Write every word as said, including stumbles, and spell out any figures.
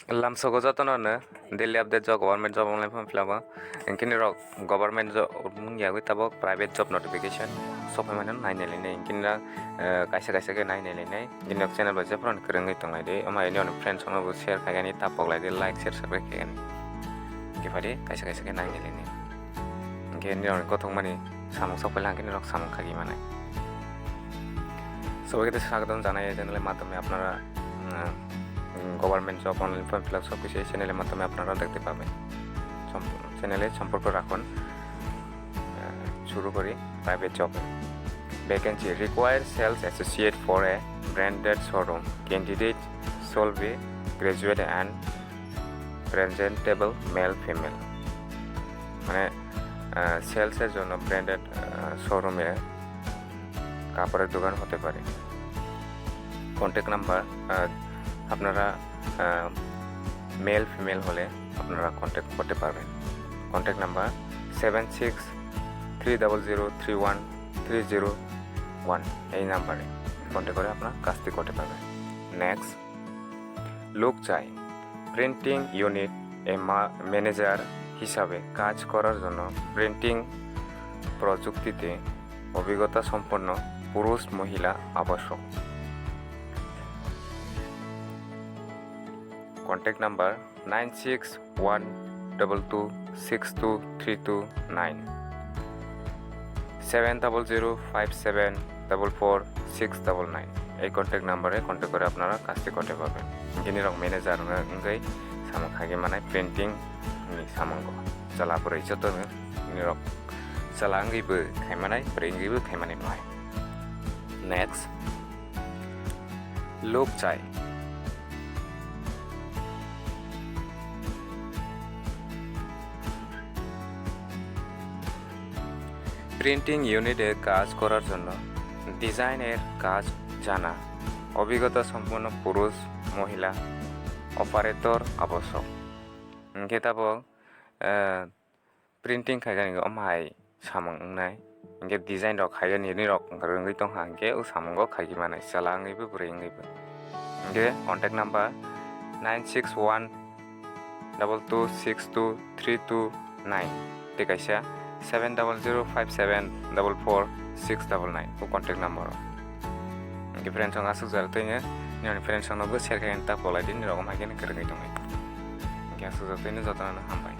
Lamsogo jotono no daily update job, government job online form fill up o. Hinkhe nirok government job wng yagwi tabok private job notification sokphaimano nainai lainai. Hinkhe nirok, eh, kaisa kaisa khe nainai lainai. Hinkhe nirok channel bai jephru kwrwngwi tonglai di. Omo hai nini friends rokno bo share khaigani, tapoklai di, like, share, subscribe khaigani. Hinkhe phai di kaisa kaisa khe nainai lainai. Hinkhe nirokni kothokmani samung sokphaila hinkhe nirok samung khagwi manai. সবাইকে স্বাগতম জানাই এই চ্যানেলের মাধ্যমে আপনারা, um, government job, online form fill up সব কিছু এই চ্যানেলের মাধ্যমে আপনারা দেখতে পাবেন। সম্প-, চ্যানেলে সম্পর্ক রাখুন। আহ, শুরু করি private job. Vacancy: require sales associate for a branded showroom. Candidate shall be graduate and presentable male female. মানে, আহ, সেলসের জন্য ব্র্যান্ডেড, আহ, শোরুমে কাপড়ের দোকান হতে পারে। কন্ট্যাক্ট নাম্বার, আহ, আপনারা, আহ, মেল ফিমেল হলে আপনারা কন্ট্যাক্ট করতে পারবেন। Contact number seven six three double zero three one three zero one, এই নাম্বারে কন্ট্যাক্ট করে আপনারা কাজটি করতে পারবেন। নেক্সট, লোক চাই প্রিন্টিং ইউনিট এ মা-, ম্যানেজার হিসাবে কাজ করার জন্য প্রিন্টিং প্রযুক্তিতে অভিজ্ঞতা সম্পন্ন পুরুষ মহিলা আবশ্যক। Contact number nine six one double two six two three two nine, seven double zero five seven double four six double nine. এই কন্ট্যাক্ট নাম্বারে কন্ট্যাক্ট করে আপনারা কাজটি করতে পারবেন। Hinkhe nirok manager wngwi samung khagwi manai printing ni samungo. Chwla bwrwi jotono nirok chwla wngwibo khaimanai, bwrwi wngwibo khaimanai manai. Next, লোক চাই। প্রিন্টিং ইউনিটে কাজ করার জন্য ডিজাইনের কাজ জানা, অভিজ্ঞতা সম্পন্ন পুরুষ, মহিলা অপারেটর আবশ্যক। Hinkhe tabok, eh, printing khaigani omo hai samung wngnai. Hinkhe design rok khaigani nirok wngwi tongkha, hinkhe o samungo khaigwi manai, chwla wngwibo, bwrwi wngwibo. Hinkhe contact number nine six one double two six two three two nine tei kaisa seven double zero five seven double four six double nine o contact number o. Hinkhe friends rok aswk jora twino nini friends rokno bo share khaina ta polai di, nirok omo hai khe kwrwngwi tongwi. Hinkhe aswk jora twino jotono hambai.